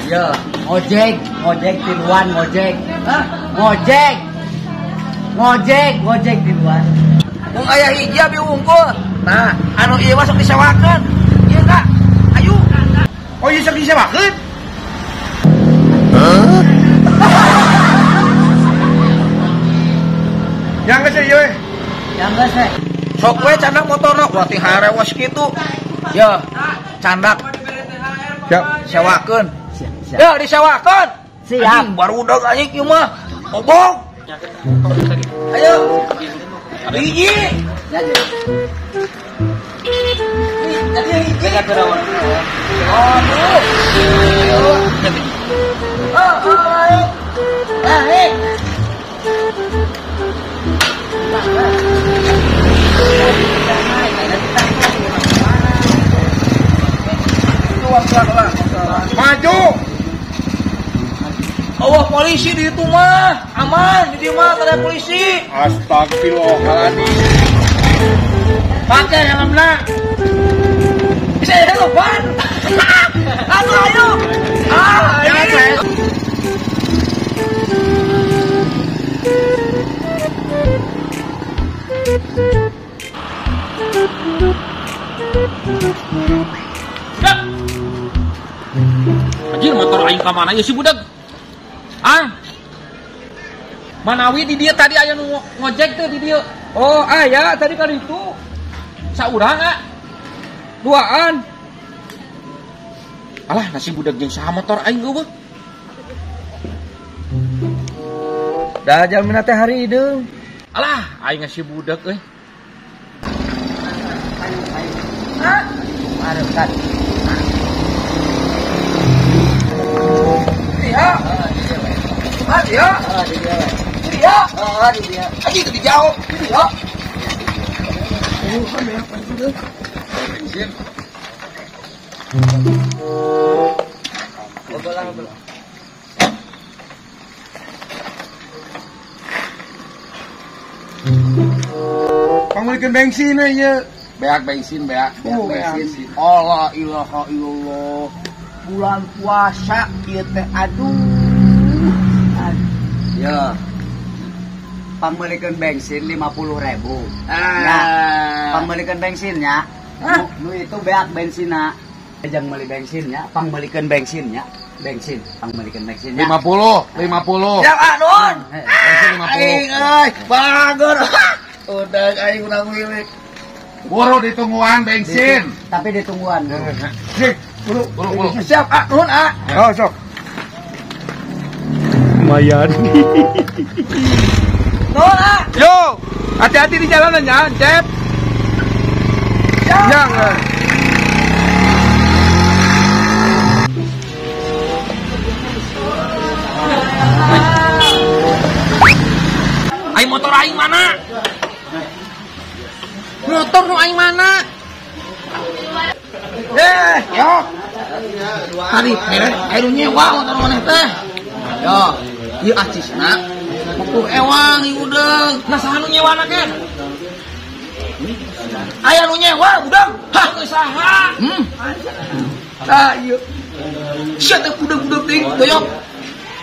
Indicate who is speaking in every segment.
Speaker 1: Ya, ngojek, ngojek tiluan ngojek. Hah? Ngojek. Ngojek, ngojek tiluan.
Speaker 2: Mung aya hiji abi wungkul. Nah, anu ieu mah sok disewakeun. Ieu Kak. Ayo.
Speaker 3: Oh, ieu sok disewakeun?
Speaker 4: Hah?
Speaker 3: Yang geus ieu we.
Speaker 1: Yang geus we.
Speaker 2: Sok we candak motorna, wah ti harewas kitu. Ya, candak.
Speaker 3: Siap.
Speaker 2: Sewakeun.
Speaker 1: Siap.
Speaker 2: Ya, disewakeun.
Speaker 1: Siap.
Speaker 2: Anjing barudak anjing ieu mah. Obong. Ayo. Hiji.
Speaker 1: Jadi.
Speaker 2: Jadi hiji. Aduh. Ah,
Speaker 1: ah,
Speaker 3: Maju.
Speaker 2: Allah polisi di itu mah aman di mah ada polisi.
Speaker 3: Astagfirullahaladzim. Pakai helmna.
Speaker 2: Bisa ya lupa. Aduh ayo. Ah, ayo.
Speaker 5: Anjir motor aing ka mana ieu si budak? Ah. Manawi di dieu tadi aya nu ngojek teh di dieu.
Speaker 2: Oh, aya tadi kali itu.
Speaker 5: Saurang ah.
Speaker 2: Duaan.
Speaker 5: Alah nasi budak jeung saha motor aing eueuh.
Speaker 2: Da jalmina teh hari hideung.
Speaker 5: Alah, aing ngasih budak euy.
Speaker 2: Hah?
Speaker 1: Aduh, kan.
Speaker 2: Iya. Ah, iya. Iya.
Speaker 1: Ah, iya.
Speaker 2: Anjing teu dijauh. Iya.
Speaker 3: Oh, kan banyak bensin.
Speaker 4: Bensin.
Speaker 1: Bola, bola.
Speaker 3: Pangmeulikeun bensin we ieu.
Speaker 4: Beak bensin, beak.
Speaker 2: Oh, bensin. Allah ilaha illallah. Bulan puasa ieu teh aduh.
Speaker 1: Ya. Pangmeulikeun bensin 50.000.
Speaker 2: Ah.
Speaker 1: Nah, pangmeulikeun bensinnya. Nu itu beak bensinna. Jang meuli bensinnya, pangmeulikeun bensinnya. Bensin, pangmeulikeun bensinnya.
Speaker 4: 50, 50.
Speaker 2: Ya, ah, nuhun.
Speaker 4: Bensin 50.
Speaker 2: Aing euy, bager. Udah aing urang milik.
Speaker 4: Buru ditungguan bensin.
Speaker 1: Tapi ditungguan.
Speaker 3: Sik, buru,
Speaker 4: buru, buru.
Speaker 2: Siap, ah, nuhun, ah.
Speaker 3: Oh, sok.
Speaker 6: Lumayan.
Speaker 2: Nuhun, ah.
Speaker 3: Yo, hati-hati di jalanan ya, Cep. Jangan.
Speaker 5: Aing motor aing mana? Motor nu aing mana?
Speaker 2: Eh, yo. Tadi mere aya nu nyewa motor maneh teh. Yo, ieu acisna 50 ewang ieu udeung.
Speaker 5: Nah saha nu nyewana ken?
Speaker 2: Aya nu nyewa udeung.
Speaker 5: Hah, geus saha?
Speaker 2: Tah ieu. Sia teh udeung-udeung deui doyok.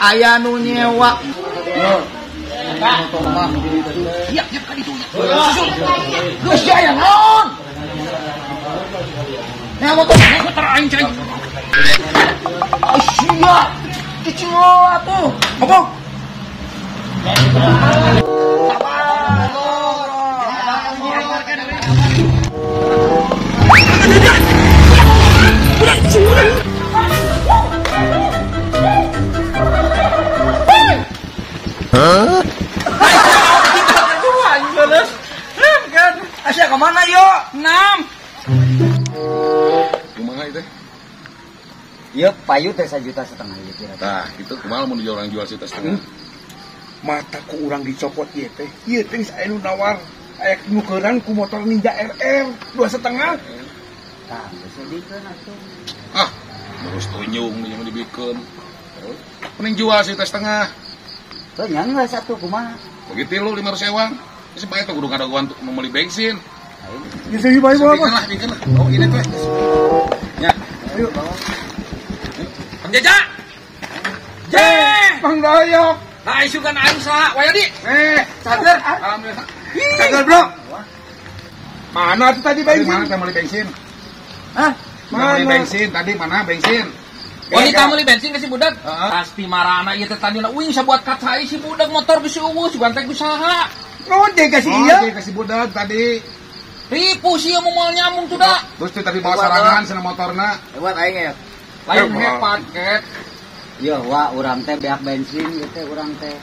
Speaker 2: Aya nu nyewa. Yo. Motor mah.
Speaker 5: Iya, iya ka ditu nya. Susul.
Speaker 2: Geus aya naon? Nah, motor
Speaker 5: motor aing cai.
Speaker 2: Asia. Cicing atuh.
Speaker 3: Apa?
Speaker 4: Hah?
Speaker 2: Asia kemana yo?
Speaker 5: 6.
Speaker 4: Kumaha itu?
Speaker 1: Ieu payu teh 1,5 juta ieu kira.
Speaker 4: Tah, kitu kumaha mun orang jual 1,5 juta?
Speaker 3: Mata ku urang dicopot ieu teh. Ieu teh geus aya nu nawar aya nukeran ku motor Ninja RR 2,5.
Speaker 1: Tah, geus dikeun atuh.
Speaker 4: Ah, terus tunjung nih yang dibikeun. Mending jual 1,5 juta.
Speaker 1: Tuh nya geus atuh kumaha?
Speaker 4: Begitu lu 500 ewang. Geus bae tuh kudu ngadagoan mau meuli bensin.
Speaker 3: Geus ieu bae bawa.
Speaker 4: Bikin lah, bikin lah. Oh, ini tuh. Ya.
Speaker 3: Ayo.
Speaker 5: Kang Jaja. Jeng.
Speaker 3: Mang Doyok.
Speaker 5: Nah, isukan aing saha? Wayadi.
Speaker 3: Cager.
Speaker 4: Alhamdulillah.
Speaker 3: Cager, Bro. Mana tuh tadi bensin?
Speaker 4: Mana tadi beli bensin?
Speaker 2: Hah?
Speaker 4: Mana beli bensin tadi mana bensin?
Speaker 5: Wanita beli bensin ke si budak? Pasti marana ieu teh tadina uing sabuat kaca si budak motor geus eueuh si bantek ku saha?
Speaker 3: Ngojek ka si ieu.
Speaker 4: Ngojek ka si budak tadi.
Speaker 5: Ripuh sih mau moal nyambung tuh dah.
Speaker 4: Terus tuh tadi bawa sarangan sana motorna.
Speaker 2: Hebat aing ya.
Speaker 5: Lain hebat ket.
Speaker 1: Yo wa urang teh beak bensin gitu urang teh.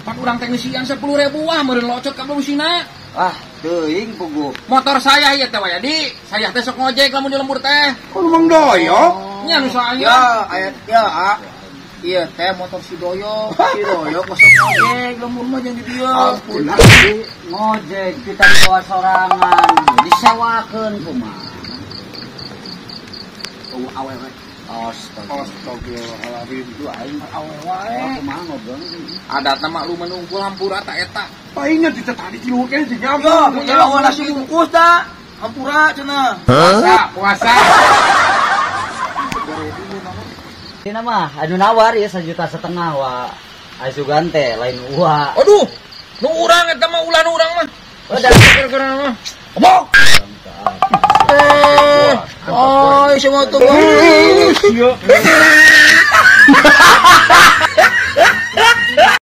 Speaker 5: Pan urang teh ngeusian 10.000 wah meureun locot ka beusina.
Speaker 1: Wah, teuing puguh.
Speaker 5: Motor saya ieu teh Wayadi, saya teh sok ngojek lamun di lembur teh.
Speaker 3: Oh, Mang Doyok.
Speaker 5: Nya nu saya.
Speaker 2: Ya, aya ya, ah. Iya teh motor si Doyok, si Doyok masuk ngojek lembur mah jeung di dieu.
Speaker 1: Ampun, ngojek kita dibawa sorangan, disewakeun kumaha. Eueuh awewe.
Speaker 3: Astagfirullahaladzim.
Speaker 1: Itu aing
Speaker 2: Awewe wae.
Speaker 1: kumaha ngobrol.
Speaker 5: Adatna mah lu menungkul hampura ta eta.
Speaker 3: Paingan di tadi di luhur kayaknya
Speaker 2: Yo,
Speaker 3: nyambung.
Speaker 2: ya lawan nasi bungkus da. Hampura cenah.
Speaker 4: Puasa, puasa.
Speaker 1: Ini mah anu nawar ya 1,5 juta wa. Asugan teh lain uwa.
Speaker 5: Aduh, nu urang eta mah ulah nu urang mah.
Speaker 1: Oh, da
Speaker 5: Gara-gara mah.
Speaker 2: Obok. Oh, semua tuh.
Speaker 3: Iya.